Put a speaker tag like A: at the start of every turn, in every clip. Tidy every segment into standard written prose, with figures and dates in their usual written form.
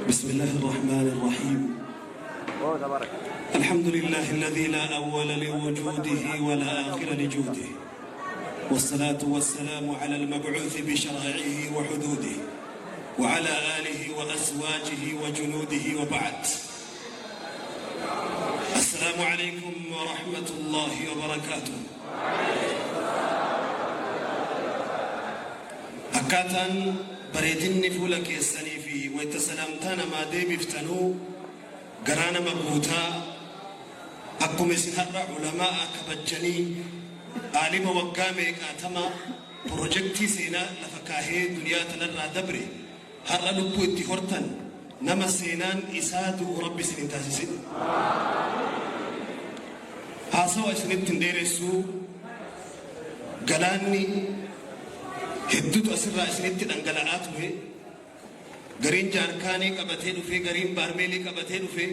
A: بسم الله الرحمن الرحيم. الحمد لله الذي لا أول لوجوده ولا آخر لجوده، والصلاة والسلام على المبعوث بشرائعه وحدوده وعلى آله وأزواجه وجنوده، وبعد. السلام عليكم ورحمة الله وبركاته. Akkaataan bareedinni fuula keessanii fi wayita salaamtaa namaa deebiftanuu garaa nama guutaa. Akkuma isin har'a ulamaa kabajjanii, aalima waggaa meeqaatama pirojektii seenaa lafa kaahee duniyaa tanarraa dabre har'a lubbuu itti hortan, nama seenaan isaa du'u Rabbi isin hin taasisin. Haasawa isinitti hin dheeressuu. Galaanni hedduutu asirraa isinitti dhangala'aa ture. Gariin jaarkaanii qabatee dhufee, gariin baarmeelii qabatee dhufee,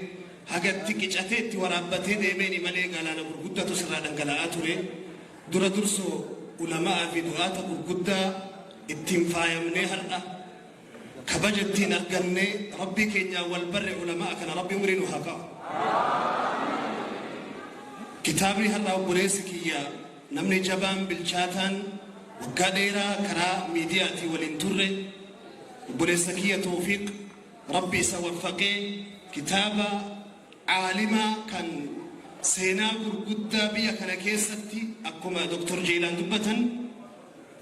A: hagatti qicatee itti waraabbatee deemeeni malee galaana gurguddatu asirraa dhangala'aa ture. Dura dursoo ulamaa fi du'aata gurguddaa ittiin faayamnee, har'a kabaja ittiin argannee, Rabbii keenyaan wal barre, ulamaa kana Rabbi umrii nu haa kaa'u. Kitaabni har'a obboleessi kiyya, namni jabaan bilchaataan waggaa dheeraa karaa miidiyaatii waliin turre, obboleessa kiyya Toofiq, Rabbi isa waffaqee kitaaba caalimaa kan seenaa gurguddaa biyya kana keessatti, akkuma Dr. Jeelaan dubbatan,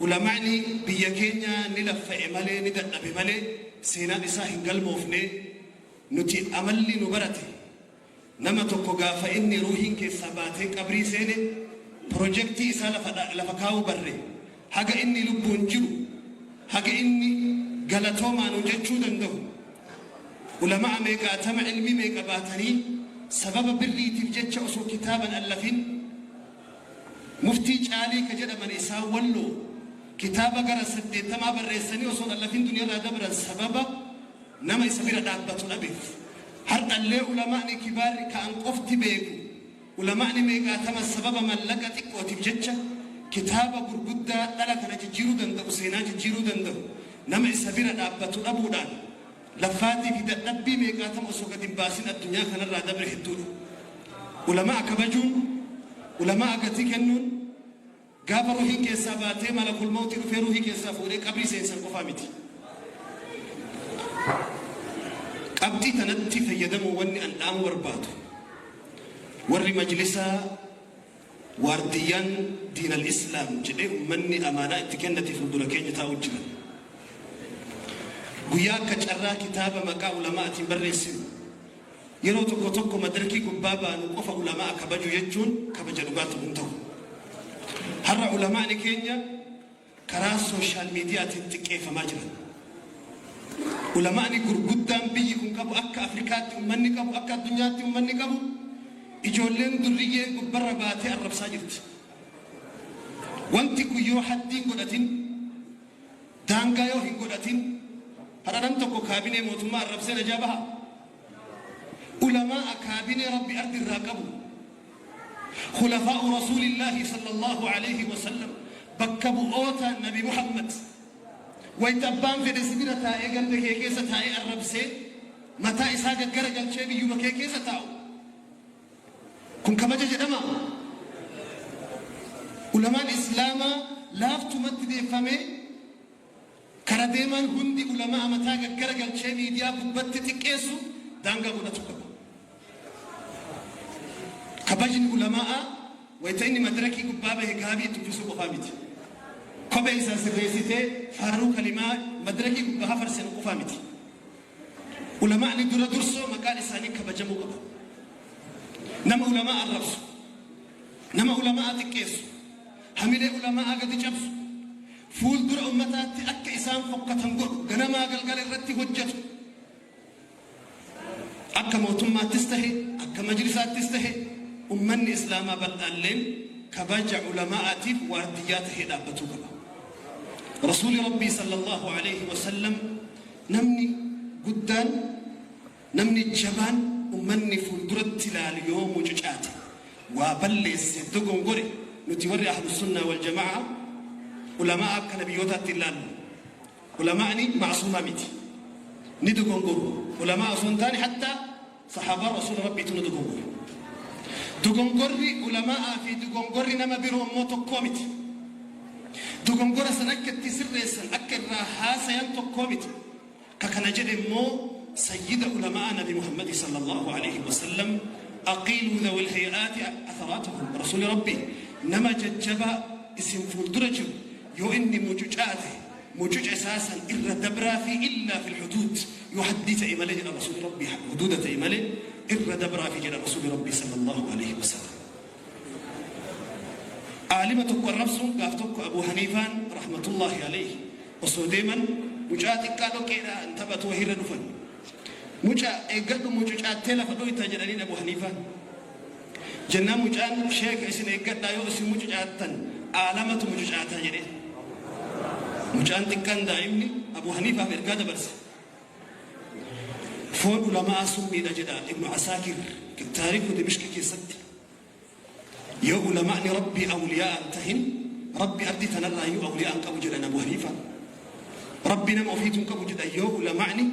A: ulamaani biyya keenya ni laffa'e malee, ni dadhabe malee seenaan isaa hin galmoofne. Nuti amalli nu barate, nama tokko gaafa inni ruuhiin keessaa baatee qabrii seene pirojektii isaa lafa kaa'uu barre. Haga inni lubbuun jiru, haga inni galatoomaa nu jechuu danda'u, ulamaa meeqaatama ilmii meeqa baatanii sababa birriitiif jecha osoo kitaaban allafin. Muftii Caalii ka jedhaman, isaan Walloo, kitaaba gara 80 barreessanii osoo allafin duniyaarraa dabran, sababa nama isa bira dhaabbatu dhabeef. Har'allee ulamaani kibaarri ka'an qofti beeku, ulamaani meeqaatama sababa mallaqa xiqqootiif jecha kitaaba gurguddaa dhala kana jijjiiruu danda'u, seenaa jijjiiruu danda'u, nama isa bira dhaabbatu dhabuudhaan laffaatii fi dadhabbii meeqaatama osoo gadi hin baasin addunyaa kanarraa dabre hedduudha. Ulamaa kabajuun, ulamaa gatii kennuun, gaafa ruhiin keessaa baatee malakul mawti dhufee ruhii keessaa fuudhee qabrii seensan qofaa miti. Qabxii tanatti fayyadamuu wanni an dhaamu barbaadu, warri majlisaa waardiyyaan diinal Islaam jedhee ummanni amaanaa itti kennate fuuldura keenya taa'u jiran. Guyyaa akka carraa kitaaba maqaa ulamaatiin barreessinu, yeroo tokko tokko madarakii gubbaa baanu qofa ulamaa kabaju jechuun kabaja dhugaa ta'uu hin ta'u. Har'a ulamaani keenya karaa social mediaatiin xiqqeeffamaa jiran. Ulamaani gurguddaan biyyi kun qabu, akka Afrikaatti ummanni qabu, akka addunyaatti ummanni qabu, ijoolleen durriyyeen gubbarra baatee arrabsaa jirti. Wanti kun yoo haddiin godhatin, daangaa yoo hin godhatin, har'a nam tokko kaabinee mootummaa arrabsee najaa baha. Ulamaa kaabinee Rabbi ardi irraa qabu, khulafaa'u Rasuulillaahi sallallahu alaihi wasallam, bakka bu'oota Nabi Muhammad, wayita abbaan fedhe si bira taa'ee, ganda kee keessa taa'ee arrabsee, mataa isaa gaggara galchee biyyuma kee keessa taa'u, kun kabaja jedhama? Ulamaan Islaamaa laaftumatti deeffamee kara deemaan hundi ulamaa mataa gaggara galchee miidiyaa gubbatti xiqqeessu daangaa godhatu qaba. Kabajni ulamaa wayita inni madarakii gubbaa bahe gaabii itti uffisuu qofaa miti. Kophee isaa sirreessitee faaruu kalimaa madarakii gubbaa hafarsan qofaa miti. Ulamaani dura dursoo maqaan isaanii kabajamuu qaba. Nama ulamaa arrabsu, nama ulamaa xiqqeessu, hamilee ulamaa gadi cabsu, fuuldura ummataatti akka isaan fokkatan godhu, ganamaa galgala irratti hojjetu, akka mootummaattis tahe, akka majlisaattis tahe, ummanni Islaamaa bal'aalleen kabaja ulamaa'aatiif waardiyyaa tahee dhaabbatuu qaba. Rasuuli Rabbii sallallahu alaihi wasallam, namni guddaan, namni jabaan ummanni fuulduratti ilaalu yoo mucucaate, waa balleesse, dogongore, nuti warri Ahlus Sunnaa wal Jamaa ulamaa akka nabiyyootaatti ilaallu. Ulamaani macsuumaa miti. Ni dogongoru. Ulamaa osoo hin taane hattaa sahaabaa rasuula rabbiitu ni dogongoru. Dogongorri ulamaa'aa fi dogongorri nama biroo immoo tokkoo miti. Dogongora san akka itti sirreessan, akka irraa haasayan tokkoo miti. Ka kana jedhe immoo sayyida ulamaa'aa Nabi Muhammadi sallallahu aleyhi wa sallam, Aqiiluu dhawil hay'aati atharaatahum, Rasuulli Rabbii nama jajjabaa isin fuuldura jiru yoo inni mucucaate mucuca isaa san irra dabraafii illaa fil huduud, yoo haddii ta'e malee jedhan Rasuulli Rabbii, huduuda ta'e malee irra dabraafii jedhan Rasuulli Rabbii sallallahu aleyhi wa sallam. Aalima tokko arrabsuun gaaf tokko Abuu Haniifaan rahmatullaahi aleyhi osoo deeman mucaa xiqqaa dhoqqeedhaan taphatu wahiirra dhufan. Mucaa eeggadhu mucucaattee lafa dhoyta jedhaniin Abuu Haniifaan. Jennaan mucaan sheeka isin eeggadhaa yoo isin mucucaattan aalamatu mucucaataa jedheen. Mucaan xiqqaan daa'imni Abuu Haniifaaf ergaa dabarse. Foon ulama'aa summiidha jedha Ibnu Asaakir taariiku Dimishqi keessatti. Yoo ulama'ni Rabbii awliyaa'a hin tahin, Rabbi ardii tanarraayyuu awliyaa'a hin qabu jedhan Abu Haniifaan. Rabbi nama ofiitu hin qabu jedhan yoo ulama'ni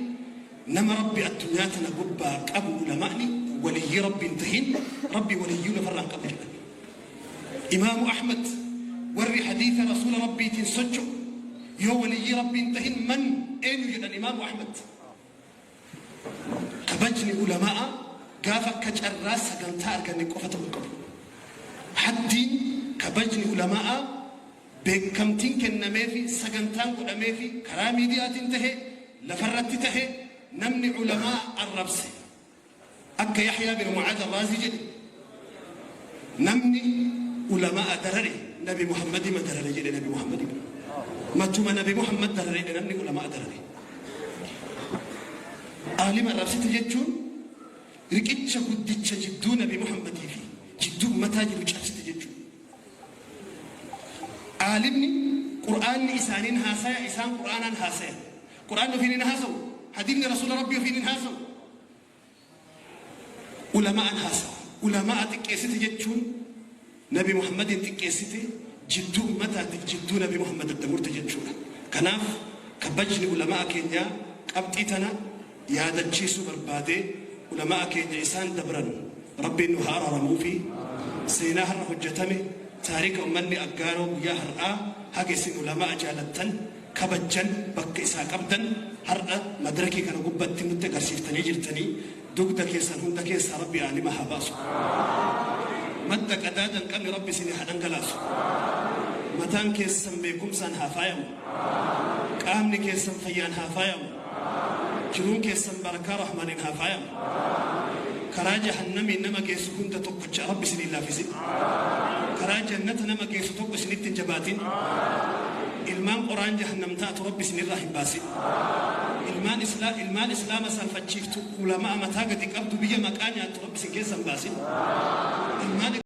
A: nama Rabbi addunyaa tana gubbaa qabu ulama'ni waliyyii Rabbi hin tahin, Rabbi waliyyuu lafarraa hin qabu jedhan. Imaamu Ahmad warri hadiisa Rasuula Rabbiitiin socho'u yoo waliyyii Rabbii hin tahin man eenyu jedhan Imaamu Ahmad. Kabajni ulamaa'a gaafa akka carraa sagantaa arganne qofa ta'uu hin qabu. Haddiin kabajni ulamaa'a beekkamtiin kennameefi, sagantaan godhameefi, karaa miidiyaatiin tahe, lafarratti tahe namni ulamaa'a arrabse akka Yahyaa bin Mu'aaz Arraazii jedhe namni ulamaa'a darare Nabi Muhammadima darare jedhe Nabi Muhammadima. Matuma Nabi Muhammad darareedha namni ulamaa'a darare. Aalima arrabsite jechuun riqicha guddicha jidduu Nabi Muhammadii fi jidduu ummataa jiru cabsite jechuudha. Aalimni Qur'aanni isaaniin haasaya, isaan Qur'aanaan haasayan. Qur'aanni ofiin hin haasawu, hadiifni Rasuula Rabbii ofiin hin haasawu. Ulama'aan haasawa. Ulama'a xiqqeessite jechuun Nabi Muhammadiin xiqqeessite, jidduu ummataatiif jidduu Nabi Muhammad adda murte jechuudha. Kanaaf kabajni ulama'a keenyaa qabxii tana yaadachiisuu barbaadee ulama'a keenya isaan dabran Rabbiin nu haa araaramuufi seenaa har'a hojjatame taarika ummanni Aggaaroo guyyaa har'aa haga isin ulama'a jaalattan kabajjan bakka isaa qabdan har'a madrakii kana gubbatti nutti agarsiiftanii jirtanii dugda keessan hunda keessaa Rabbi aalima haa baasu. Madda qadaada hin qabne Rabbi isinii haa dhangalaasu. Mataan keessan beekumsaan haa faayamu. Qaamni keessan fayyaan haa faayamu. Jiruun keessan barakaa Rahmaaniin haa faayamu. Karaa jahannamiin nama geessu hunda tokkocha Rabbi isinii hin laafisin. Karaa jannata nama geessu tokko isinitti hin jabaatin. Ilmaan qoraan jahannam taatu Rabbi isinirraa hin baasin. Ilmaan isla ilmaan islaama saalfachiiftu ulama'a mataa gadi qabdu biyya maqaa nyaattu Rabbi isin keessa hin baasin. Ilmaan.